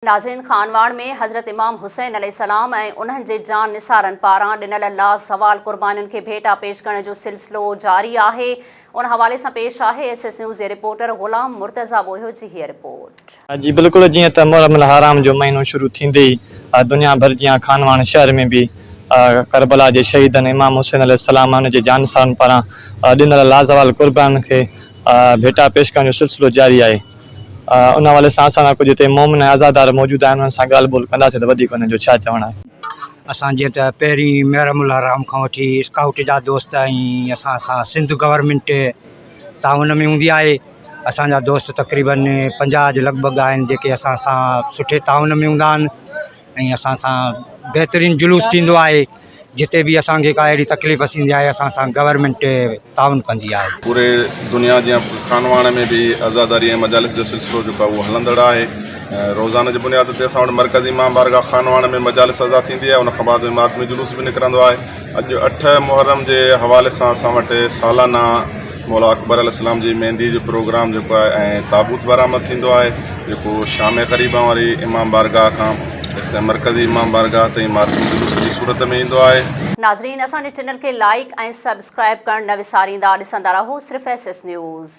ناظرين خانواهڻ ۾ حضرت امام حسين عليه السلام ۽ انهن جي جان نثارن پاران ڏنل لازوال قربانين کي ڀيٽا پيش ڪرڻ جو سلسلو جاري آهي ان حوالي سان پيش آهي ايس ايس نيوز جي رپورٽر غلام مرتضيٰ ٻوهيو جي هيء رپورٽ. جي بلڪل جيئن ته محرم الحرام جو مهينو شروع ٿيندي ئي دنيا ڀر جيان خانواهڻ شهر ۾ به ڪربلا جي شهيدن امام حسين عليه السلام ۽ ان جي جانثارن پاران ڏنل لازوال قربانين کي ڀيٽا پيش ڪرڻ جو سلسلو جاري آهي. ان حوالي سان اسان سان ڪجهه هتي مومن ۽ عزادار موجود آهن انهن سان ڳالهه ٻولهه ڪنداسين ته وڌيڪ انهن جو ڇا چوڻ آهي. اسان جيئن ته پهرين محرم الحرام کان وٺي اسڪائوٽ جا دوست ۽ اسان سان سنڌ گورنمينٽ تعاون ۾ هوندي آهي اسان جا دوست تقريبن 50 جي لڳ ڀڳ آهن جيڪي اسان سان سٺي تعاون ۾ هوندا آهن ۽ اسان سان بهترين جلوس ٿيندو آهي جتي به اسان کي ڪا اهڙي تڪليف ٿيندي آهي اسان سان گورنمينٽ تعاون ڪندي آهي. پوري دنيا جيان خانواهڻ ۾ به عزاداري ۽ مجالس جو سلسلو جيڪو آهي اهو هلندڙ آهي روزانه جي بنياد تي اسان وٽ مرڪزي امام بارگاهه خانواهڻ ۾ مجالس عزا ٿيندي آهي ان کان بعد ۾ ماتمي جلوس به نڪرندو آهي اڄ اٺ محرم جي حوالي سان اسان وٽ سالانه مولا اڪبر عليه السلام جي ميندي جو پروگرام جيڪو آهي ۽ تابوت برآمد ٿيندو آهي جيڪو شام غريبان واري امام بارگاهه کان ايستائين مرڪزي امام بارگاهه تائين ماتمي جلوس جي صورت ۾ ايندو آهي. ناظرين اسان جي چينل کي لائيڪ ۽ سبسڪرائيب ڪرڻ نه وساريندا ڏسندا رهو صرف ايس ايس نيوز.